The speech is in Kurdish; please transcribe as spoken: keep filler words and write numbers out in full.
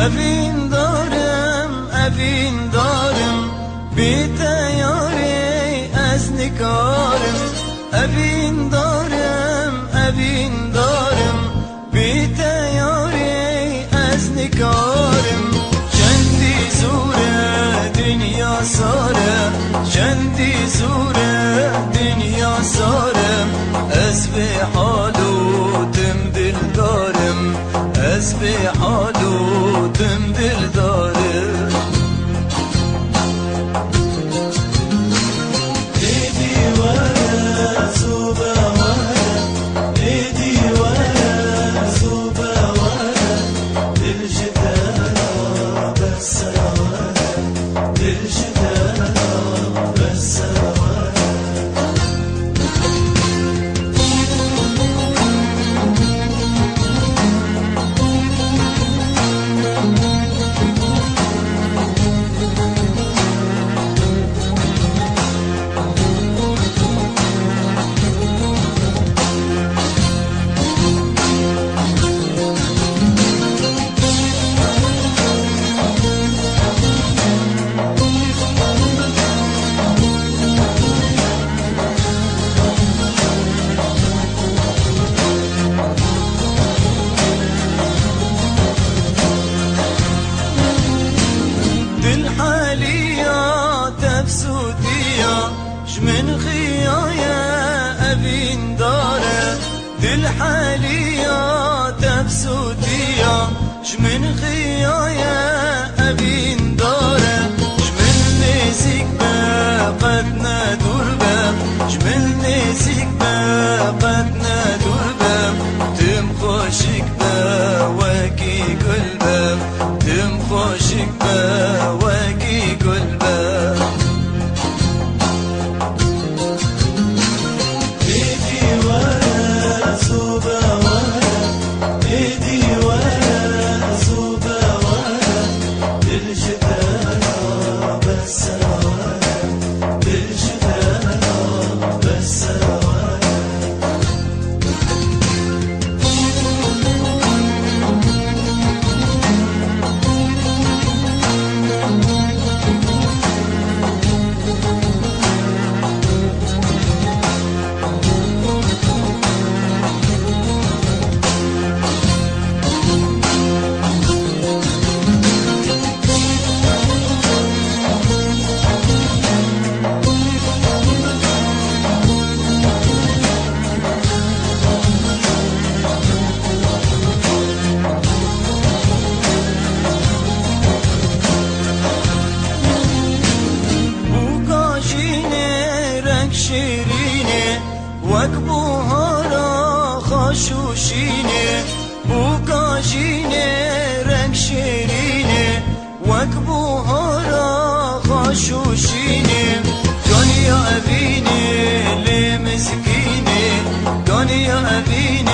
Evîndarim, evîndarim, bê te yarê ez nikarim. Evîndarim, evîndarim, bê te yarê ez nikarim. Çendî zor e dinya sar e, çendî zor e dinya sar e. Ez bê hal û tim dildarim. Ez bê hal û tim dildarim. Êdî were, sobe were, êdî were, sobe were, dil ji te re bes e were, dil ji te re bes e were. Dil haliya tefsûtiya ji min xiyaye evîndar e. Dil haliya tefsûtiya ji min xiyaye evîndar e. Ji min nêzîk be, qet ne dûr be. Ji min nêzîk be, qet ne dûr be. Tim xweşik be, wekî gul be. Tim xweşik be, wekî gul be. Êdî were, sobe were, êdî were, sobe were, dil ji te re bes e were, dil ji te re bes e were. Bûka jînê reng şêrînê, wek buhara xweş û şînê. Bûka jînê reng şêrînê, wek buhara xweş û şînê. Caniya evînê lê mizgînê, caniya evînê